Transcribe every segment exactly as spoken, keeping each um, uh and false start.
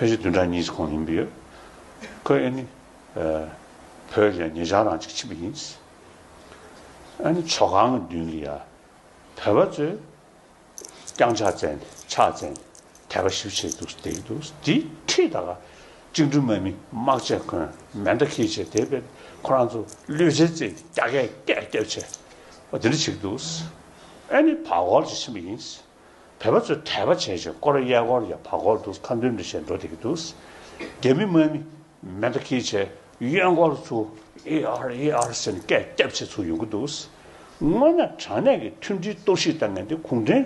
ཆེ་བདུན་ཕྲག་གཉིས་གོང་ཡིན་པ་ཡོད། ཁོས་ཨ་ནི་བོད་ལ་ཉེ་ཆར་རང་ཅིག་ཕྱིན་པ་ཡིན། ཨ་ནི་ཇོ་ཁང་གི་མདུན་ལ་ཡ་བོད་པ་ཚོས་རྐྱང་ཕྱག་བཙལ་ནས་ཕྱག་བཙལ་ནས་དད་པ་ཞིབ་བྱེད་འདུག་བསྡད་ཀྱི་འདུག་དེའི་འཁྲིས་ད་ག་བཅིངས་འགྲོལ་དམག་མི་དམག་ཆས་གོན་མེ་མདའ་འཁྱེར་བྱས་དེ་བས་ཁོ་རང་ཚོ་གློད་བྱེད་རྩེད་རྒྱ་སྐད་སྐད་རྒྱབ་བྱས་འོ་དེ་འདྲ་བྱེད་ཀྱི་འདུག་ཨ་ནི་བར་སྐོར་ཅིག་ཕྱིན་པ་ཡིན། བོད་པ་ཚོས་དད་པ་བྱས་བྱས་སྐོར་གཡས་སྐོར་ཡ་བར་སྐོར་འདུག་ཁ་འདོན་འདྲ་བྱས་འགྲོ་བསྡད་ཀྱི་འདུག་རྒྱ་མི་དམག་མི་མེ་མདའ་འཁྱེར་བྱས་གཡོན་སྐོར་ཚུར་ཨེ་ཨར་ཨེ་ཨར་ཟེར་ནས་སྐད་རྒྱབ་བྱས་ཚུར་ཡོང་གི་འདུག་དངོས་གནས་དྲང་གནས་ཀྱི་མཐུན་སྒྲིལ་གཏོར་བཤིག་བཏང་མཁན་དེ་གུང་ཁྲན་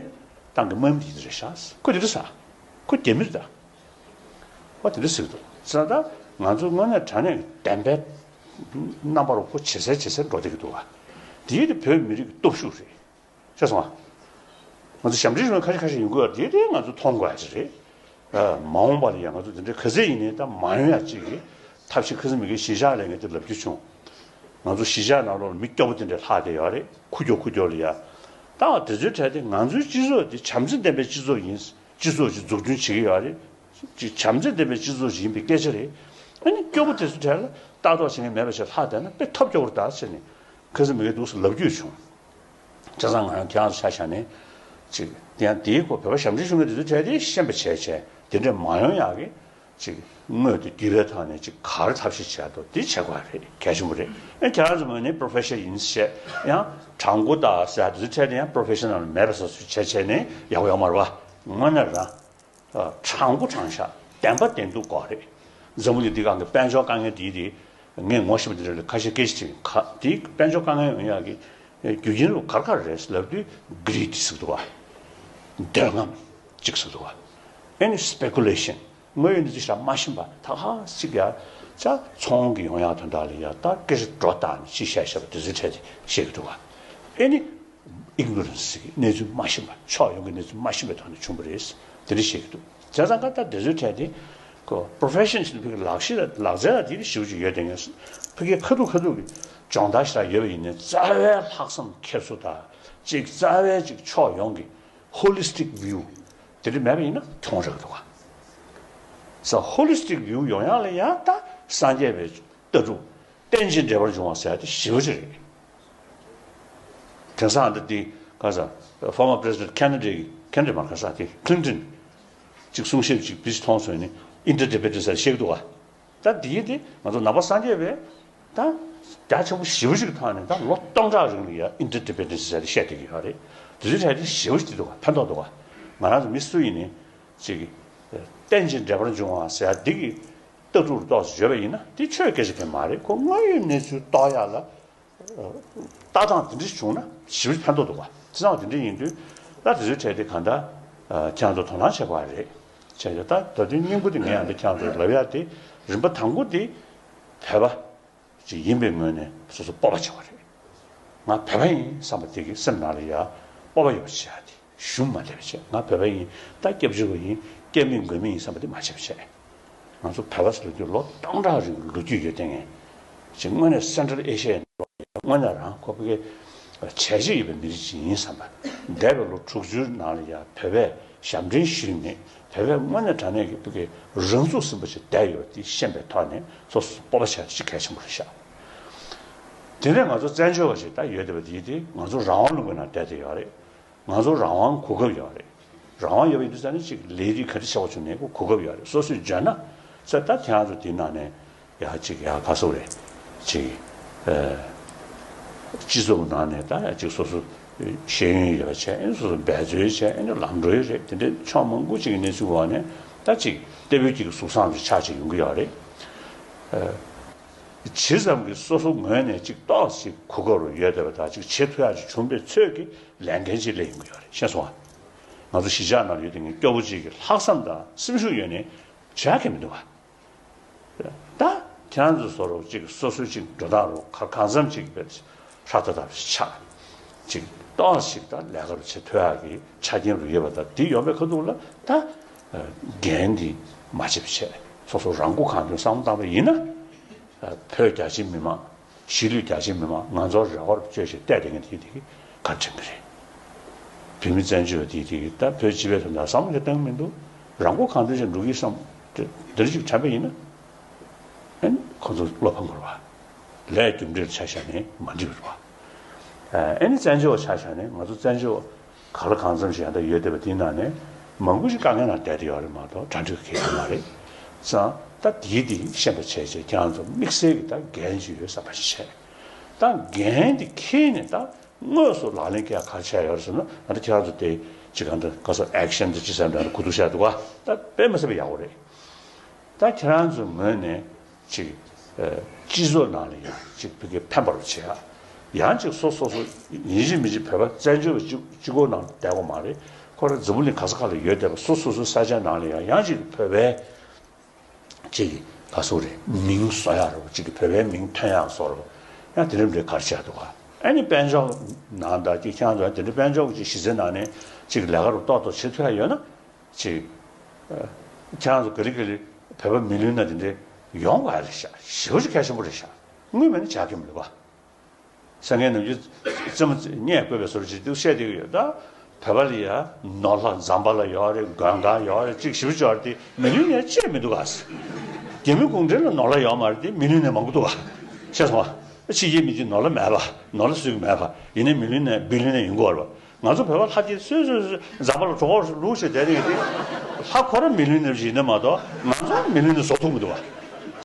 ཏང་གི་དམག་མི་དེ་རེད་ཤག་ཁོ་དེ་འདྲ་ཟེར། ཁོ་རྒྱ་མི་རེད་ད། ཁོ་དེ་འདྲ་ཟེར་གྱི་འདུག་ཟེར་ན་ད་ང་ཚོ་དངོས་གནས་དྲང་གནས་ཀྱི་བདེན་པའི་རྣམ་པར་ཁོ་ཇེ་གསལ་ཇེ་གསལ་འགྲོ་བསྡད་ཀྱི་འདུག་བ། དེའི་དེ་བོད་མི་རིགས་ཀྱི་སྟོབས་ཤུགས་རེད། ཤེས་སོང་ང་། ང་ཚོ་ཞབས་འདྲེན་ཞུ་མཁན་ཁ་ཤས་ཁ་ཤས་ཡོང་གི་ཡོད་རེད། དེ་དེ་ང་ཚོ་མཐོང་དགོས་ཡ་ཅིག་རེད། ཨ། མ་འོངས་པ་ལ་ཡང་ང་ཚོ་དེ་འདྲའི་ག་ཚད་ཡིན་ནའི་ད་མ་ཡོང་ཡ་ཅིག་གི་ཐབས་ཤེས། ཁ་སང་མི་གི་གཞིས་ཆགས་ལ་ངས་དེ་ལབ་རྒྱུ་བྱུང་། ང་ཚོ་གཞིས་ཆགས་ནང་ལོགས་ལ་མི་སྐྱོ་པོ་དེ་འདྲ་ལྷག་བསྡད་ཡོད་རེད། ཁུག་ཀྱོག་ཁུག་ཀྱོག་ལ་ཡ། ད་དེ་ཚོའི་གྲས་དེ་ང་ཚོའི་སྤྱི་ཚོགས་དེ་བྱམས་བརྩེ་ལྡན་པའི་སྤྱི་ཚོགས་ཡིན། སྤྱི་ཚོགས་ཅིག་འཛུགས་སྐྲུན་བྱེད་ཀྱི་ཡོད་རེད། ཅིག་བྱམས་བརྩེ་ལྡན་པའི་སྤྱི་ཚོགས་ཤིག་ཡིན་པའི་སྐད་ཆ་རེད། ཨ་ནི་སྐྱོ་པོ་དེ་ཚོའི་གྲས་ལ་ལྟ་རྟོག་བྱེད་མཁན་མེད་པ་ཞིག་ལྷག་བསྡད་ན་དཔེ་ཐབས་སྐྱོ་པོ་རེད་ད་ཟེར་ནས་ཁ་སང་མི་གི་འདུག་སེ་ལབ་རྒྱུ་བྱུང་། བྱས་ཙང་ང་རང་ཁྱེད་རང་ཚོ་ཆ་བཞག་ནས་ཅིག་དེ་ཡང་དེའི་སྐོར་བོད་པ་ཞབས་འདྲེན་ཞུ་མཁན་དེ་ཚོའི་གྲས་དེ་ཤེས་པ་བྱས་བྱས་དེ་འདྲས་མ་ཡོང་ཡག་གི་ཅིག་དངོས་དེ་བརྒྱུད་པའི་ཐོག་ནས་ཅིག་ག་རེ་ཐབས་ཤེས་བྱས་འདུག་དེ་བྱེད་དགོས་རེད། གལ་ཆེན་པོ་རེད། ཨ་ཁྱེད་རང་ཚོ་ངོས་ནས་པོ་རོ་ཕེ་ཤ་ཡིན་ཞེས་ཡང་དྲང་པོ་ད་ཟེར་ཡ་དེ་ཚོའི་གྲས་དེ་ཡང་པོ་རོ་ཕེ་ཤ་ནལ་མེད་པ་བཟོ་བཟོ་བྱས་བྱས་ནས་ཡག་པོ་ཡོད་མ་རེད་བ། དངོས་གནས་རང་། དྲང་པོ་དྲང་བཞག་བདེན་པ་བདེན་ཐུག་དགོས་རེད། འཛམ་བུ་གླིང་འདི་སྒང་གི་དཔལ་འབྱོར་དཀའ་ངལ་འདི་དེ་ངས་ངོ་ཤེས་པ་འདི་འདྲ་ལ་ཁ་ཤས་སྐད་ཆ་དྲིས། ག་དེ་དཔལ་འབྱོར་དཀའ་ངལ་ཡོང་ཡག་གི་རྒྱུ་རྐྱེན་རུ་ག་རེ་ག་རེ་རེད་ལབ་དུས་greed་ཟེར་འདུག་བ། འདོད་རྔམ་གཅིག་ཟེར་འདུག་བ། ཨེ་ནི་speculation། དངོས་ཡོད་གནས་ཚུལ་ཞིག་མ་ཤེས་པ་ད་ཧ་ཅིག་ཡ་ཅག་ཚོང་གི་ཡོང་ཡག་དོན་དག་ལ་ཡ་ད་སྐད་ཆ་སྒྲོ་བཏགས་ནས་ཅི་བཤད་བཤད་པ་དེ་ཚོའི་གྲས་དེ་བཤད་ཀྱི་འདུག་བ། ཨེ་ནི། ignorance་གི་གནས་ཚུལ་མ་ཤེས་པ། ཕྱོགས་ཡོངས་ཀྱི་གནས་ཚུལ་མ་ཤེས་པའི་ཐོག་ནས་བྱུང་བ་རེད། དེ་འདྲ་བཤད་ཀྱི་འདུག་བྱས་ཙང་ཀ་ད་དེ་ཚོའི་གྲས་དེ་ཁོ་པོ་རོ་ཕེ་ཤན་ཞིག་ཕ་གི་ལག་ཤེས་ལ་ལག་རྩལ་ལ་དེ་འདྲ་ཞེ་པོ་ཅིག་ཡོད་དེ། ངས་ཕ་གི་ཁ་ཐུག་ཁ་ཐུག་གི་སྦྱོང་བརྡར་ཞིག་ཡོད་པ་ཡིན་ནའི་རྩ་བའི་ལྷག་བསམ་ཁྱེར་སོ་ད་ཅིག་རྩ་བའི་ཅིག་ཕྱོགས་ཡོངས་ཀྱི་holistic view་དེ་འདྲ་མེད་པ་ཡིན་ན་ཁྱོང་རག་གི་འདུག་ག་ས་holistic view་ཡོང་ཡག་ལ་ཡང་ད་སངས་རྒྱས་པའི་ལྟ་གྲུབ་རྟེན་ཅིང་འབྲེལ་བར་འབྱུང་བ་ཟེར་ཡ་དེ་ཞེ་པོ་ཅིག་རེད། དེང་སང་འདི་འདི་ག་ས་former president Kennedy་Kennedy་མ་ག་ས་དེ་Clinton་ཅིག་གསུང་བཤད་ཅིག་བི་སི་མཐོང་སོང་ནི་interdependence་ཟེར་བཤད་ཀྱི་འདུག་བ། ད་འདི་དེ་ང་ཚོ་ནང་པ་སངས་རྒྱས་པའི་ད་རྒྱ་ཆེན་པོ་ཞེ་པོ་ཅིག་ཐོག་ནས་ད་ལོ་སྟོང་ཕྲག་རིང་ལ་ཡ་interdependence་ཟེར་དེ་བཤད་བསྡད་ཀྱི་ཡོད་རེད། དེ་ཚོའི་གྲས་དེ་ཞེ་པོ་ཅིག་འདུག་བ། ཕན་ཐོགས་འདུག་བ། ང་རང་ཚོ་མི་སུ་ཡིན་ནི་ཅིག་རྟེན་ཅིང་འབྲེལ་བར་འབྱུང་བ་ཟེར་ཡ་འདི་གི་ལྟ་གྲུབ་ཏོག་ཙམ་བརྗོད་པ་ཡིན་ན་དེ་ཆོས་སྐད་ཆ་དེ་མ་རེད། ཁོ་དངོས་ཡོད་གནས་ཚུལ་རྟོགས་ཡག་ལ་ལྟ་སྟངས་དེ་འདྲ་བྱུང་ན་ཞེ་པོ་ཕན་ཐོགས་འདུག་བ། དེ་ཙང་དེ་འདྲ་ཡིན་དུས་ད་དེ་ཚོའི་གྲས་དེ་གང་ལྟར་ཁྱེད་རང་ཚོ་དོ་སྣང་བྱེད་དགོས་རེད། བྱས་ཏེ་ད་ད་དུང་སྙིང་པོ་དེ་ངས་ཡང་འདི་ཁྱེད་རང་ཚོར་ལབ་ཡག་དེ་རིམ་པ་དང་པོ་དེ་བོད་པ་ཅིག་ཡིན་པའི་ངོས་ནས་སོ་སོ་སྤོབས་པ་བྱེད་དགོས་རེད། ང་བོད་པ་ཡིན་བསམ་པ་དེ་གི་སེམས་ནང་ལ་ཡ་སྤོབས་པ་ཡོད་པ་བྱེད་ཡག་དེ། ཞུམ་མ་བསྡད་པ་བྱས། ང་བོད་པ་ཡིན། ད་སྐྱབས་བཅོལ་བ་ཡིན། སྐྱབས་མེད་མགོན་མེད་ཡིན་བསམ་པ་དེ་མ་བྱེད་པ་བྱས། ང་ཚོ་བོད་པ་ཟེར་ལོ་རྒྱུས་ལོ་སྟོང་ཕྲག་རིང་གི་ལོ་རྒྱུས་ཡོད་དེ་ངས་ཅིག་དངོས་གནས་Central Asia་ཡི་དངོས་གནས་རང་ཁོ་ཕ་གི་བྱས་རྗེས་ཡོད་པའི་མི་རིགས་ཅིག་ཡིན་བསམ་པ། འདས་པའི་ལོ་དྲུག་ཅུའི་ནང་ལ་ཡང་བོད་པས་ཞབས་འདྲེན་ཞུས་ནས་བོད་པས་དངོས་གནས་དྲང་གནས་ཀྱི་ཕ་གི་རང་ཚུགས་ཟིན་པ་ཞིག་བསྡད་ཡོད་དེ་ཤེས་པའི་ཐོག་ནས་སོ་སོ་སྤོབས་པ་བྱས་ཅིག་གལ་ཆེན་པོ་རེད་ཤག་དེ་ནས་ང་ཚོ་བཙན་བྱོལ་བ་ཞིག་ད་ཡོད་བསྡད་པ་དེ་དེ་ང་ཚོ་རང་དབང་ལུང་པའི་ནང་བསྡད་བསྡད་ཡོད་རེད། ང་ཚོ་རང་དབང་གོ་སྐབས་ཡོད་རེད། རང་དབང་ཡོད་པ་ཡིན་དུས་ཙང་ནས་ཅིག་ལས་རིགས་ག་འདྲ་ཆེ་བ་བྱུང་ནས་གོ་སྐབས་ཡོད་རེད། སོ་སོས་འཇོན་ན་ས་ད་ཁྱེད་རང་ཚོ་དེའི་ནང་ནས་ཡ་ཅིག་ཡ་ག་སོ་རེད་ཅིག་ཨ་སྤྱི་ཚོགས་ནང་ནས་ད་ཡ་ཅིག་སོ་སོ་ཤེས་ཡོན་ཡོད་པ་བྱས། ཨེ་སོ་སོ་འབད་རྩོལ་བྱས། ཨེ་ནི་ལམ་འགྲོ་ཡི་རེད། དེ་འདྲའི་ཕྱོགས་མང་པོ་ཅིག་གི་གནས་ཚུལ་འོག་ནས་ད་ཅིག་ལྟ་བུའི་ཅིག་གཟུགས་བཟང་ཅིག་ཆགས་ཅིག་ཡོང་གི་ཡོད་རེད། ཨ། ཇི་ཙམ་གྱིས་སོ་སོ་ངོས་ནས་ཅིག་ཏོག་ཙམ་གོ་སྐབས་རུ་ཡོད་བསྡད་པ་དང་ཅིག་བྱེད་ཐུབ་ཡག་ཅིག་བྱུང་པའི་ཚོད་ཀྱིས་ལས་འགན་ཅིག་སླེབས་ཡོང་གི་ཡོད་རེད། ཤེས་སོང་ང་། ང་ཚོ་གཞིས་ཆགས་ནང་ཡོད་དེ་ངས་སྐྱོ་པོ་ཅིག་གི་ལྷག་བསམ་དང་སེམས་ཤུགས་ཡོད་ནས་བྱ་གི་མི་འདུག་བ། ད་ཁྱེད་རང་ཚོ་བཟོ་རོགས་ཅིག་སོ་སོའི་ཅིག་འགྲོ་སྟངས་རུ་ག་གང་འཚམ་ཅིག་བས་ཧྲ་ཏ་ཏ་ཆགས་ཅིག་ཏོག་ཅིག་ད་ལས་ཀ་རུ་བྱེད་ཐུབ་ཡག་གི་ཆ་རྐྱེན་རུ་ཡོད་པ་དང་། དེ་ཡོང་པའི་ཁ་ཐུག་ལ་ད་འགན་འདི་མ་བརྗེད་པ་བྱས། སོ་སོ་རང་མགོ་གང་ཐོན་བསམ་བློ་བཏང་པ་ཡིན་ན། བོད་རྒྱ་ཆེའི་མི་མང་། གཞིས་ལུས་རྒྱ་ཆེའི་མི་མང་། ང་ཚོར་རེ་བ་རུ་བཅོལ་ཞིག་བལྟས་བསྡད་མཁན་དེ་དེ་ག་དྲན་གི་རེད། བོད་མི་བཙན་བྱོལ་བ་དེ་དེ་ད་བོད་སྤྱི་པའི་དོན་དག་བསམ་བློ་བཏང་མི་འདུག་རང་མགོ་གང་ཐོན་ཞིག་འགྲོ་གི་བསམ། འདི་འདྲ་ཅིག་དྲན་པ་ཡིན་ན། ཨ་ནི་ཁོ་ཚོ་བློ་ཕམ་དགོས་རེད་བ། ལས་རྒྱུ་འབྲས་ལ་ཆ་བཞག་ནས་མ་འགྲིག་པ་རེད་བ། ཨ་ནི་བཙན་བྱོལ་བ་ཆ་བཞག་ནས་ང་ཚོ་བཙན་བྱོལ་བ་གང་ལ་གང་འཚམ་ཞིག་ཡང་ད་ཡོད་བསྡད་པ་དེའི་ནང་ནས་མང་པོ་ཞིག་དཀའ་ངལ་ནང་བསྡད་དེ་ཡོད་རེད་མ་གཏོགས་གྲ་སྒྲིག་གི་ཡོད་མ་རེད། ཙང་ད་དེའི་དེ་ཤེས་པ་བྱས་བྱས་ཁྱེད་རང་ཚོ་དམིགས་བསལ་གྱི་ད་འགན་ཅིག་ཡོད་བསམ་པ་ཞིག་བྱས། ད་འགན་དེ་འཁྱེར་ནས་ད་དངོས་སུ་ལག་ལེན་བཀལ་ག་རེ་བྱས་ཡོད་རེད་ཟེར་ན། ད་ལྟ་ཁྱེད་རང་ཚོ་དེ་ཅི་གང་ད་ག་ས་ཨེག་ཤན་དེ་ཅི་ཟེར་འདྲ་གུ་དུ་བཤད་འདུག་ག་ད་དཔེ་མི་སྲིད་པ་ཡག་པོ་རེད། ད་ཁྱེད་རང་ཚོའི་ངོས་ནས་ཅིག་ཨ་སྤྱི་ཚོགས་ནང་ལ་ཡང་ཅིག་ཕ་གིར་ཕན་པ་རུ་བྱེད་ཡ། ཡང་ཅིག་སོ་སོ་སོ་ཡིན་གཅིག་མིན་གཅིག་བོད་པ་བཙན་བྱོལ་བ་གཅིག་གཅིག་པོ་ནང་བསྡད་དགོས་མ་རེད། ཁོ་རང་འཛམ་བུ་གླིང་ག་ས་ག་ལ་ཡོད་བསྡད་པ་སོ་སོ་སོའི་ས་ཆ་ནང་ལ་ཡང་ཡང་ཅིག་བོད་པའི་ཅིག་ག་སོ་རེད། མིང་བཟོ་ཡག་རོ་ཅིག་གི་བོད་པའི་མིང་ཐོན་ཡག་བཟོ་རོ། ཡང་དེ་འདྲ་འདྲ་ག་རེ་བྱས་འདུག་ག་ཨ་ནི་དཔལ་འབྱོར་ནང་ད་ཅིག་ཁྱེད་རང་ཚོ་དེ་འདྲ་དཔལ་འབྱོར་གྱི་གཞི་རྩའི་ནང་ནས་ཅིག་ལས་ཀ་རུ་ཏོག་ཏོག་བྱེད་ཐུབ་ཡག་ཡོད་ན། ཅིག་ཨ་ཁྱེད་རང་ཚོ་ག་ལེ་ག་ལེ་བོད་པ་མི་ལུས་ན་དེ་འདྲ་ཡོང་དགོས་ཡ་རེད་ཤག་ཞེ་པོ་ཅིག་གལ་ཆེན་པོ་རེད་ཤག་དངུལ་མེད་ན་ཇ་སྐྱེ་མི་ལུས་པ། སེང་གེ་ནམ་རྒྱུན་རྩེད་མོ་རྙེད་བཀོད་པའི་བཟོ་འདྲ་ཅིག་འདུག་བཤད་བསྡད་ཀྱི་ཡོད་ད། བོད་པ་ལ་ཡ་ནོར་ལྷ་ཛམ་བྷ་ལ་ཡོད་རེད། མགོན་ཁང་ཡོད་རེད། ཅིག་ཞིབ་ཅོག་དེ་མི་ལུས་ནས་ཅེས་མི་འདུག་ག་རྒྱ་མི་གུང་ཁྲན་ལ་ནོར་ལྷ་ཡོད་མ་རེད་དེ་མི་ལུས་ནས་མང་པོ་འདུག་ག་ཤེས་སོང་ང་། ཕྱི་རྒྱལ་མི་གཅིག་ནོར་ལྷ་མེད་པ་ནོར་ལྷ་སུས་མེད་པ་ཡིན་ནའི་མི་ལུས་ནས་བི་ལུས་ནས་ཡོང་གི་ཡོད་རེད་པ། ང་ཚོ་བོད་པ་ལྷ་སྐྱིད་སོས་སོས་སོས་ཛམ་བྷ་ལ་གྲོགས་པོ་ལུག་བྱས་བསྡད་ནས་དེ་ལྷ་ཁོ་རང་མི་ལུས་ནས་ཡིན་ནི་མ་གཏོགས་ང་ཚོ་མི་ལུས་ནས་བཟོ་ཐུབ་མི་འདུག་ག